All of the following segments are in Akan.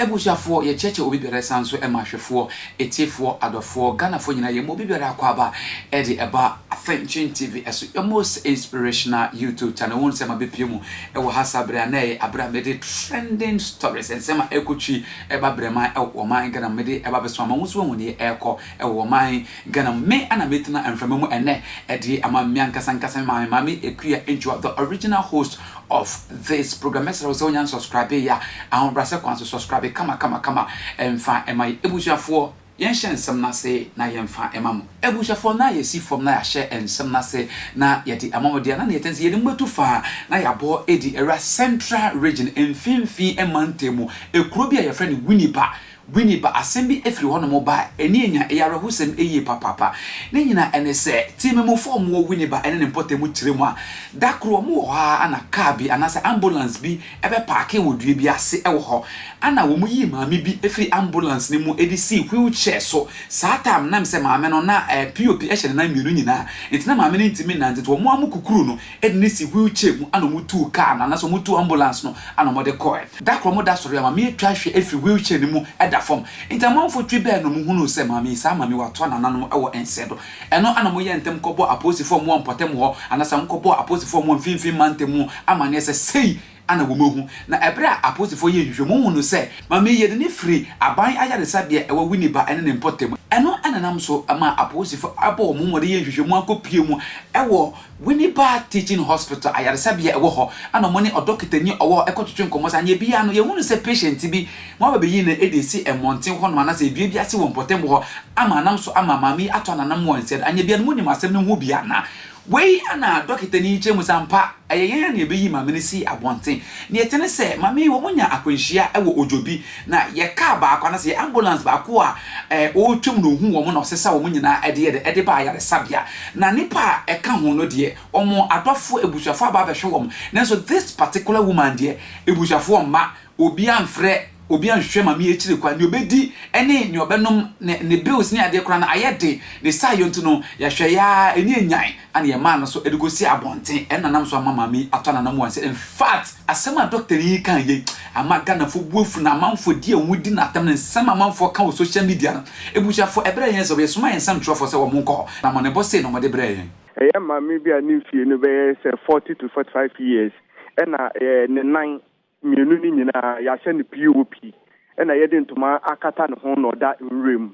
Abusuafoɔ, yɛkyerɛkyerɛ obi biara san so ma ahwɛfoɔ, atiefoɔ, adɔfoɔ, Ghanafoɔ nyinaa, yɛma obi biara akwaaba de ɛba Attention TV ɛso, your most inspirational YouTube channel. Wo nsɛm abɛpue mu ɛwɔ ha saa berɛ a na ɛyɛ aberɛ a mede trending stories, nsɛm a ɛrekɔtwi ɛba brɛman ɛwɔ ɔman Ghana mu, mede ɛba bɛso ama wo nso woahu deɛ ɛrekɔ ɛwɔ ɔman Ghana mu. Me ana mɛtena mframa mu ɛnɛ ɛde ama me ankasa ankasa me maame, Maame Akua Antwiwa, the original host of this program. Mɛsrɛ wo sɛ wonya nsubscribe yɛ a, ahobrɛasɛ kwan so subscribe kama kama kama ɛmfa ɛma yɛ. Abusuafoɔ, yɛnhyɛ nsɛm no ase na yɛmfa ɛma mo. Abusuafoɔ, na yɛsi fam na yɛahyɛ nsɛm no ase na yɛde ama mo deɛ na neɛ ɛtɛn sɛ yɛde mo bɛtu faa na yɛabɔ ɛdi ɛwura Central Region mfimfini mantam mu ekuro bi a yɛfrɛ no Winneba. Winneba, asɛm bi firi hɔnom ba a, ɛne anya, ɛyɛ awerɛhosɛm yie papaapa. Ne nyinaa ɛne sɛ, Teemamufo a wɔwɔ Winneba ne ne mpɔtam kyerɛ mu a, da koro wɔwɔ hɔ ara na kaa bi anaasɛ ambulance bi bɛpaakee wɔ dua bi ase wɔ hɔ. Ɛna wɔyii maame bi firii ambulance no mu de sii wheelchair so. Saa time no, na ɛm sɛ maame no, na POP hyɛ ne nan mmienu nyinaa, nti na maame no ntumi nnante, nti wɔn ara wɔkukuruu no de no sii wheelchair mu ɛna wɔtuu kaa no anaasɛ wɔtuu ambulance no ɛna wɔde kɔɔɛ. Da koro wɔda sɔre a, maame atwa ahwe afiri wheelchair no mu da fam. Nti amanfoɔ twi bɛɛ no wɔhunuu sɛ maame yi, saa maame yi watoa nananom wɔ nsɛ do. Ɛno ɛna wɔyɛɛ ntɛm kɔbɔɔ apolisifoɔ a wɔwɔ mpɔtam hɔ anaasɛ wɔkɔbɔɔ apolisifoɔ a wɔwɔ mfimfini mantam mu amaneɛ sɛ sei ana wɔahu. Na ɛberɛ a apolisifoɔ yɛɛ nhwehwɛmu hunuu sɛ maame yi yɛde no firi aban ayaresabea a ɛwɔ Winneba ne ne mpɔtam. Ɛno na ɛnam so maa apolisifoɔ abɔ wɔn mmɔden yɛɛ nhwehwɛmu akɔpue mu wɔ Winneba Teaching Hospital ayaresabea a ɛwɔ hɔ na wɔne ɔdɔkotani a ɔwɔ hɔ kɔtwetwe nkɔmmɔ sɛ anyɛ biara no yɛhunu sɛ patient bi wɔaba bɛyi no de asi mmɔnten hɔnom anaasɛ dua bi ase wɔ mpɔtam hɔ ama anam so ama maame yi atɔ ananam wɔ nsɛd anyɛ biara no monim asɛm no ho bi anaa? Wei na dɔkotani yi kyerɛ mu sɛ ampa ɛyɛ yɛn a na yɛbɛyi maame no sii abɔnten. Nea ɛte ne sɛ maame yi wɔnya akwanhyia wɔ Odwobi na yɛ kaa baako anaasɛ yɛ ambulance baako a ɔretwam na ɔhuu wɔn na ɔsesa wɔn nyinaa de yɛ dɛ de baa ayaresabea. Na nnipa a ɛka ho no deɛ wɔn adɔfoɔ, abusuafoɔ aba abɛhwɛ wɔn. Nanso this particular woman deɛ abusuafoɔ mma, obiara mfrɛ, obiara nhwehwɛ maame yi akyiri kwan, nea ɔbɛdi ne nea ɔbɛnom, ne ne bills ne adeɛ koraa no ayɛ den. Ne saayɔ nti no yɛhwɛ yɛ ara ani anyan ɛna yɛmaa no so de kɔsii abɔnten. Ɛna nam so ama maame yi atɔ n'anam wɔ nsa. In fact, asɛm a dɔktani yi kae yi ama Ghanafoɔ bo afu na amanfoɔ di a wɔdi no atɛm ne nsɛm a amanfoɔ ka wɔ social media no. Abusuafoɔ, ɛbrɛɛ yɛn sɛ yɛsomaa yɛn nsɛmtwerɛfoɔ sɛ wɔnkɔ hɔ, na amanebɔ sei na wɔde brɛɛ yɛn. Ɛyɛ maame bi a ne mfie no bɛyɛ sɛ 40 to 45 years, ɛna ne nan mmienu no nyinaa yɛahyɛ no POP, ɛna yɛde ntoma akata ne ho na ɔda nwura mu.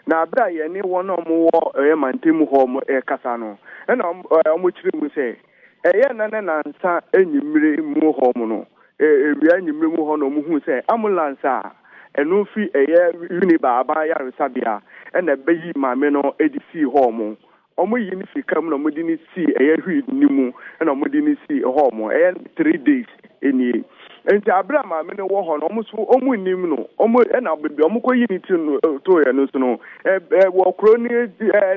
Na abere a yɛne wɔn a wɔwɔ ɛyɛ mantam hɔ wɔn ɛrekasa no, ɛna wɔn kyerɛ mu sɛ ɛyɛ na ne nansa enyimire mu hɔ mo no, ewia enyimire mu hɔ na wɔn hu sɛ ambulance a ɛno fi ɛyɛ Winneba aban yaresabea ɛna ɛbɛyi maame no de sii hɔ mo. Wɔn yi ne fi kaa mu na wɔde ne sii ɛyɛ wheel ne mu, ɛna wɔde ne sii hɔ mo. Ɛyɛ 3 days nie nti abere a maame no wɔ hɔ no, wɔn nso wɔn nim no wɔn, ɛna beebi a wɔn kɔ yi ne ti no to yɛ no so no ɛ ɛ wɔ kuro ne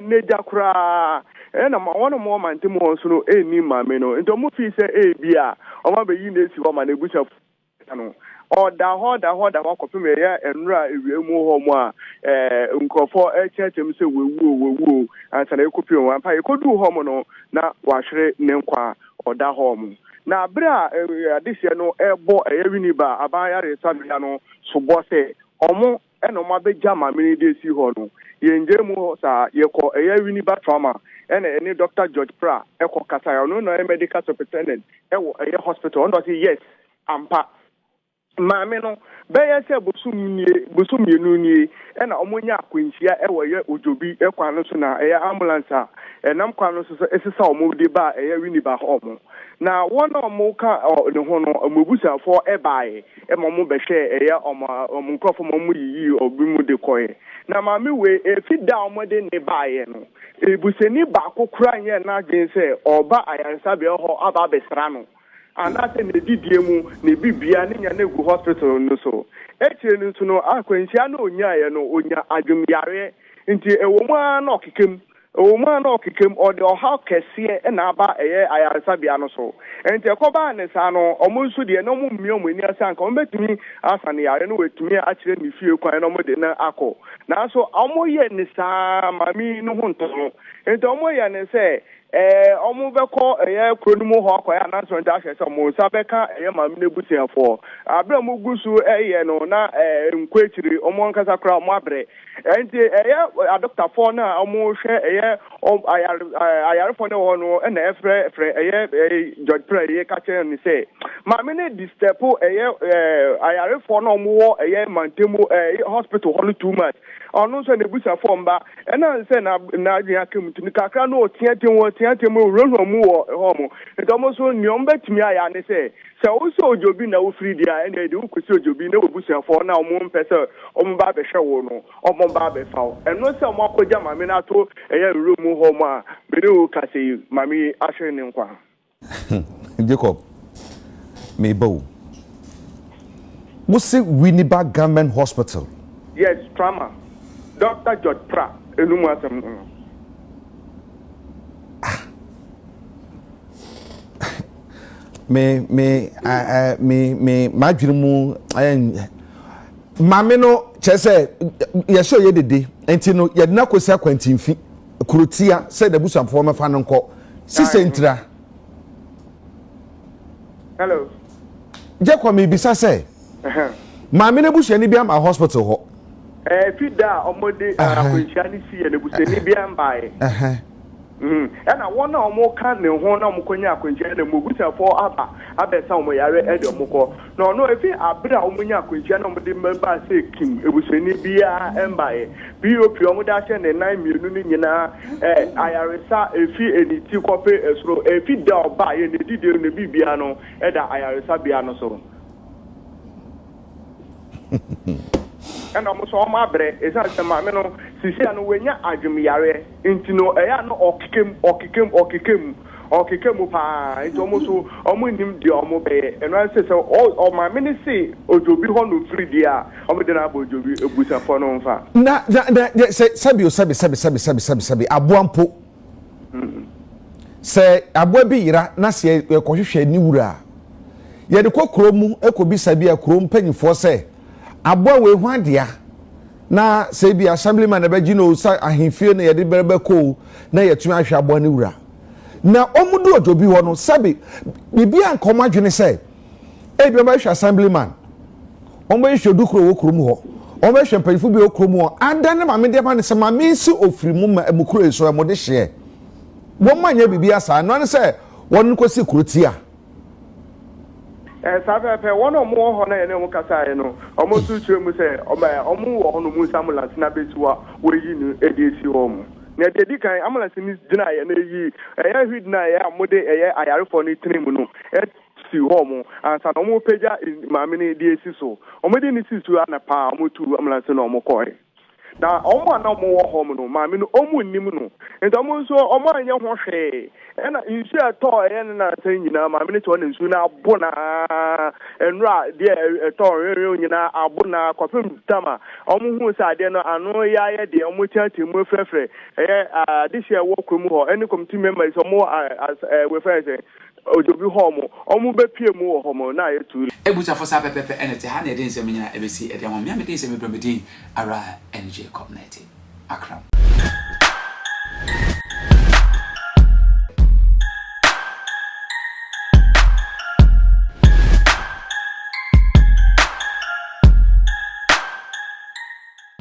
n'egya koraa, ɛna wɔn a wɔwɔ mantam hɔ nso no ɛnnim maame no, nti wɔn fi sɛ ebi a wɔn abɛyi ne esi hɔ ma n'ebusua no. Ɔda hɔ da hɔ da hɔ akɔpem ɛyɛ nnora ewia mu hɔ mu a nkurɔfoɔ ɛkyerɛkyerɛ mu sɛ wawuo, wawuo ansa na ekɔpie wɔn ampa. Ekɔduu hɔ mu no na wahwere ne nkwa, ɔda hɔ mu. Na abere a adehyeɛ no ɛbɔ ɛyɛ Winneba aban ayaresabea no sobɔ sɛ ɔmo ɛna ɔmo abɛgya maame no de esi hɔ no, yɛn gye mu hɔ saa, yɛkɔ ɛyɛ Winneba Trauma ɛna ɛne Dr George Pra ɛkɔ kasa. Ɔno na ɛyɛ medical superintendent ɛwɔ ɛyɛ hospital. Ɔno ɔse yes, ampa, maame no bɛyɛ sɛ bosom nie, bosom 2 nie, ɛna ɔmo nya akwanhyia ɛwɔ ɛyɛ Odwobi ɛkwan no so, na ɛyɛ ambulance a ɛnam kwan no so so ɛsesa ɔmo de ba ɛyɛ Winneba hɔ ɔmo. Na wɔn a ɔmo ka ne ho no, ɔmo abusuafoɔ ɛbaeɛ ɛma ɔmo bɛhwɛ ɛyɛ ɔmo nkurɔfoɔ ma ɔmo yiyi ɔbi mu de kɔɛ. Na maame wei, efi da a ɔmo de ne baeɛ no, ebusani baako kora nyɛ n'adwene sɛ ɔba ayaresabea hɔ aba abɛsra no anaasɛ n'edidie mu ne bibia ne nya no egu hospital no so. Ekyire no nso no, akwanhyia no onyaeɛ no, onya adwemyareɛ, nti ɛwɔ mu ara na ɔkeka mu, ɛwɔ mu ara na ɔkeka mu, ɔde ɔhaw kɛseɛ ɛna aba ɛyɛ ayaresabea no so. Nti ɛkɔbaa ne saa no, ɔmo nso deɛ na ɔmo mmea ɔmo ani ase anka ɔmo bɛtumi asa ne yare no, wɔatumi akyerɛ ne fie kwan na ɔmo de no akɔ. Nanso ɔmo yɛ ne saa, maame yi ne ho ntɔ no, nti ɔmo yɛ ne sɛ Wɔn bɛkɔ ɛyɛ kuro no mu hɔ akɔyɛ announcement ahwɛ sɛ wɔn nsa bɛka ɛyɛ maame no abusuafoɔ. Abere a wɔn gu so ɛyɛ no na nkɔ akyiri, wɔn ankasa koraa wɔn abrɛ. Ɛnti ɛyɛ adɔkotafoɔ no a wɔhwɛ ɛyɛ ayare ayarefoɔ no wɔ hɔ no na ɛfrɛ frɛ ɛyɛ George Prɛ yɛ ka kyerɛ no sɛ maame no disturb ɛyɛ ayarefoɔ no a wɔwɔ ɛyɛ mantamu hospital hɔ no too much. Ɔno nso n'abusuafoɔ mba. Ɛnam sɛ na n'adwene aka mu nti no, kakra no ɔteateam, ɔteateam, ɔhurahura mu wɔ hɔ mo. Nti ɔmo nso nea ɔmo bɛtumi ayɛ ara ne sɛ, sɛ wo sɛ odwobi na wofiri deɛ a, ɛnneɛ yɛde wo kɔsi odwobi na w'abusuafoɔ no a ɔmo mpɛ sɛ ɔmo ba abɛhwɛ wo no, ɔmo ba abɛfa wo. Ɛno sɛ ɔmo akɔgya maame no ato ɛyɛ nwura mu hɔ mo a, me ne wo kasa yi, maame yi ahwere ne nkwa. Jacob, meba o. Wo se Winneba Government Hospital? Yes, trauma. Doctor George Pra enum asɛm no no. Ah. Me me eh, me me m'adwene mu eh, maame no kyerɛ sɛ yɛsɛ ɔyɛ dede nti no yɛde no akɔsi akwantinfi. Kurotia sɛ n'abusuafoɔ mmɛfa no nkɔ Sise ntira. Hello. Jacob mebisa sɛ maame no abusuani bi ama hospital hɔ. Ɛfi da a wɔde akwanhyia no si yɛ no abusuani bi mbaeɛ. Ɛna wɔn a wɔka ne ho na wɔkɔnya akwanhyia no mu abusuafoɔ aba abɛsa wɔn yare de wɔn kɔ. Na ɔno, efi aber a wɔnyaa akwanhyia na wɔde me baa sɛ Kim ebusuanyi biara mbae. POP a wɔde ahyɛ ne nan mmienu no nyina, eh, ayaresa efi ne ti kɔpe soro. Efi da a ɔbaeɛ, n'edidie no, ne biribiara no da ayaresabea no so. Ɛna wɔn nso wɔn abrɛ, esiane sɛ maame no sisia no wanya adwemyareɛ nti no, ɛyɛ a na ɔkeka mu, ɔkeka mu, ɔkeka mu, ɔkeka mu paa, nti wɔn nso wɔn nnim deɛ wɔn bɛyɛ. Ɛno ara sɛ sɛ ɔ maame no se Odwobi hɔ na ofiri deɛ a, wɔn de no aba Odwobi abusuafoɔ no mfa. Na na na sɛ sɛbi o sɛbi sɛbi sɛbi sɛbi sɛbi sɛbi aboa mpo Sɛ aboa bi yera na sɛ yɛkɔhwehwɛ ne wura a, yɛde kɔ kuro mu kɔbisa bi a kuro mpanyinfoɔ sɛ aboa wei hwan dea? Na sɛ ebi assemblyman na ɛbɛgye no o, sɛ ahemfie na yɛde bɛkɔ o, na yɛatumi ahwɛ aboa no wura. Na wɔn du odwobi hɔ no, sɛbi biribi anka wɔn adwene sɛ Ebia wɔbɛhwehwɛ assemblyman, wɔbɛhwehwɛ odukuro wɔ kurom hɔ, wɔbɛhwehwɛ mpanyinfo bi wɔ kurom hɔ. Adan ne maame de ama no sɛ maame nsi ofiri mu ma mu kuro yi so ɛmo de hyeɛ. Wɔn anyɛ biribi saa. Ɛno ne sɛ wɔn kɔsi kuro tia. Saa pɛpɛɛpɛ, wɔn a wɔwɔ hɔ na yɛne wɔn kasaeɛ no, wɔn nso kyerɛ mu sɛ wɔn wɔ hɔ no wɔn nsa ambulance no abɛsi hɔ a wɔayi no de asi hɔ mu. Na deɛ ɛdi kan, ambulance no gyinaeɛ na ɛyi ɛyɛ hwid no a ɛyɛ a wɔde ɛyɛ ayarefoɔ no tena mu no si hɔ mo ansa na wɔrepagya maame no de asi so. Wɔde no sii so anapa a wɔtuu ambulance no na wɔkɔe. Na wɔn a na wɔwɔ hɔ no, maame no, wɔnnim no. Nti wɔn nso wɔanyɛ ho hwee. Ɛna nsuo a ɛtɔɔ ɛyɛ ne nansa yi nyinaa, maame no te hɔ na nsuo no abo no ara. Nnora deɛ ɛtɔɔ nwenwen nyinaa abo no ara kɔpem tam a wɔhuu sɛ adeɛ no ano yɛ ayɛ deɛ wɔteatea mu frɛfrɛ ɛyɛ adehyeɛ a ɛwɔ kurom hɔ ɛne committee members wɔn wɔ wɔfrɛ sɛ Odwo bi hɔ ɔmo, ɔmo bɛ pue mu wɔ hɔ mo na ayɛ too. Abusuafo saa pɛpɛpɛ ɛna ɛte ha na yɛde nsɛm nyinaa ɛbɛsi ɛde ama mo. Me a mede nsɛm yi brɛ me din ara ɛne Jacob Nartey Akram.